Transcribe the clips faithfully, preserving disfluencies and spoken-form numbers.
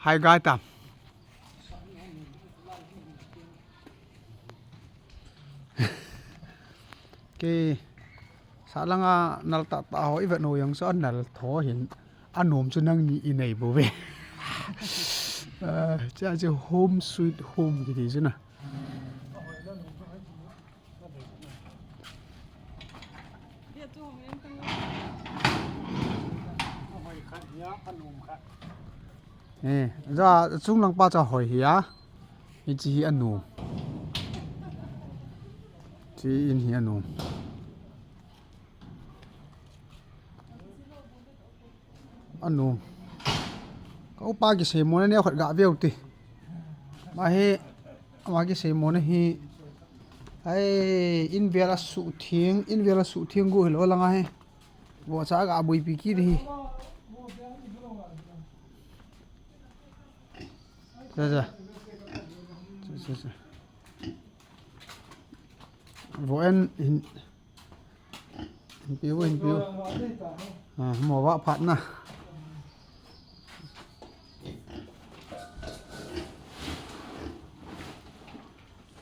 Hai gai tam. Kei, sah langa nal tahtah ho i vet u jong chu anal tho hin. Anom chu nangni i nei bou ve. Ah, chu chu home sweet home kiti chu na. Eh, ja, chunglang pa cha hoi hi a. Hichi hi anom. Chi in hi anom. Anom. Ka upa kiseimo na neo khat ga veu ti. Ama hi, ama kiseimo na hi. Ai, in vel a suhtheng, in vel a suhtheng gu hilou langa hi. Vohcha ga boipi kit hi. Cha, cha. Cha, cha, cha. Voh en hin. Hinpiu, hinpiu. Ah, mo vah phat na.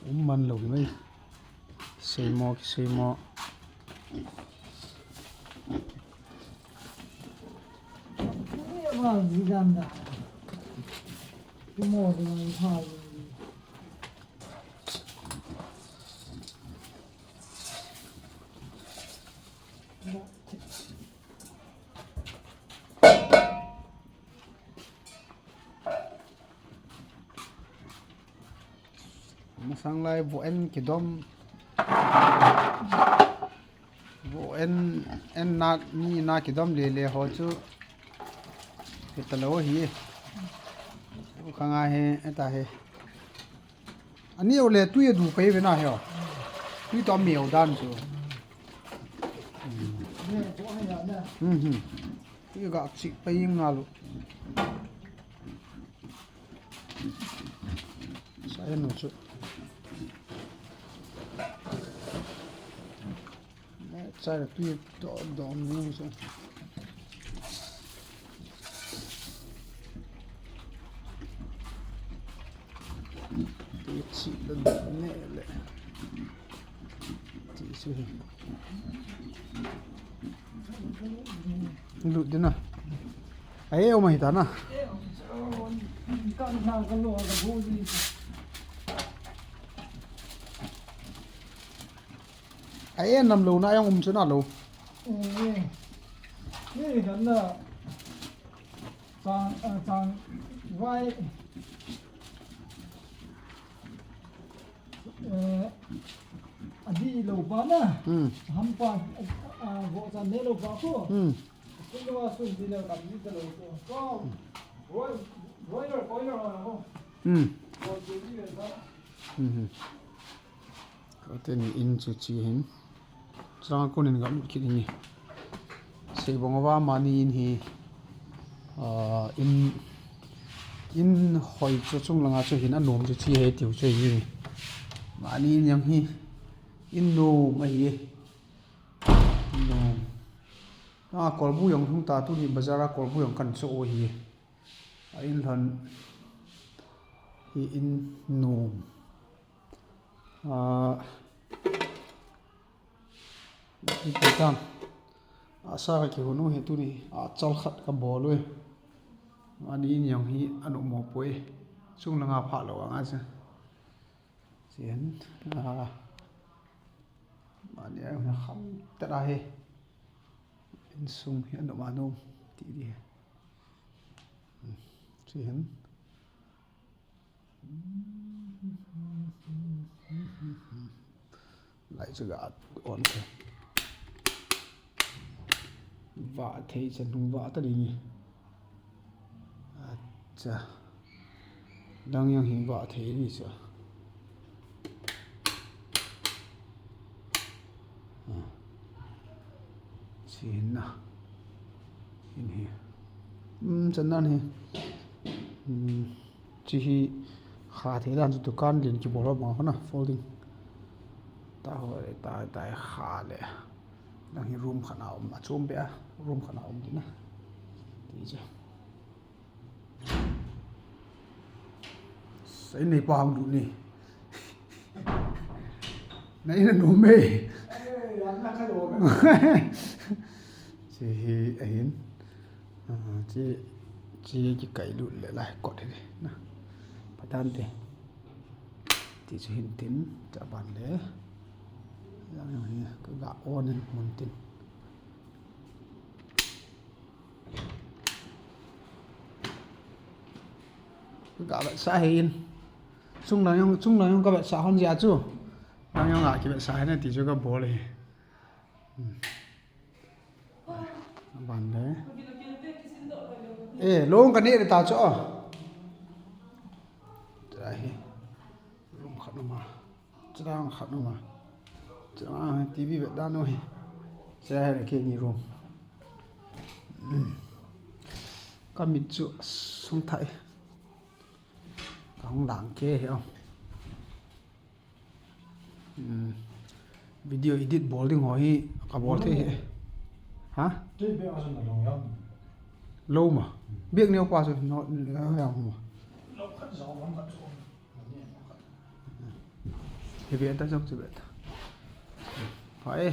Um man lou hi mai. Seimo, kiseimo. Masang lai voh en kidom. Voh en, en na, ni na kidom lele ho chu. Hitalou hi. Khanga hi, eta hi. Ani ole tui adu pai ve na hi o. Tui to meu dan chu. Hmm, hmm. Tui ga chik pai nga lu. Sa en chu. Chai la tui to dom ni sa. Tui chi la ne le. Ti su hi. Lut ding na. Ai, o mai ta na. A en nam lou na jong um chu na lou. Eh, eh. Ni kan na chang, ah, chang vai. Eh, adi lou pa na. Hmm. Ham pa, ah, vohcha ne lou pa ko. Hmm. Sun lou a sun di lou kam di lou ko. Ko. Broil-, broiler, broiler ho na ko. Hmm. Ko di di lou pa. Hmm. Kate ni in chu chi hin. Chang kunin ga lut kit ni. Sei bong va mani in hi. Ah, in, in hoi chu chung langa chu hin anom chu chi he tiu chu hi. Mani in jong hi. In nom ahi. In nom. Ah, kolbu jong hung ta tuni bazar a kolbu jong kan chu o hi. A in lhon hi in nom. Ah, ipi tam. Asa ka kihun u hi tuni. Achal khat ka bol u. Ani in jong hi anom mo poi. Chung langa pha lou anga chu. Chen. Ah. Ani a kham tera hi. Insung hi anom anom ti di. Chen. Lai chu ga on thei. Vah thei chan hung vah ta ding. Acha. Dang jong hi vah thei ni chu. Ah. Chi hin na. Hin hi. Um, chan nan hi. Um, chi hi kha thei dan chu dukan len kibol ho bang ho na folding. Ta ho le, ta, ta kha le. Dang hi room khat na um, achom be a. Room khat na um di na. Ti chu. Sa in nei pa hang du ni. Na in a nu me. Chi hi ahin. Ah, chi, chi kikai lut le lai kot hi na. Patan te. Ti chu hin tin, cha ban le. Yang hi ka ga on in mun tin. Ka vetsah hi in. Chung lang jong, chung lang jong ka vetsah hon jia chu. Lang jong a kivetsah hi na ti chu ka bol hi. Hmm. Ban le. Eh, long ka ne ta chu. Cha hi. Room khat um a. Chang khat um a. Chang T V vet dan u hi. Chang hi ke ni room. Ka mit chu sung thai. Ka hung dang ke hi o. Hmm. Video edit bol ding ho hi ka bol thei hi. Ha? Tui be a sun a long yang. Lo ma. Biak neo pa sun no yang ma. Lo khat zo, long khat zo. Hi ve ta jong chu ve ta. Pha e.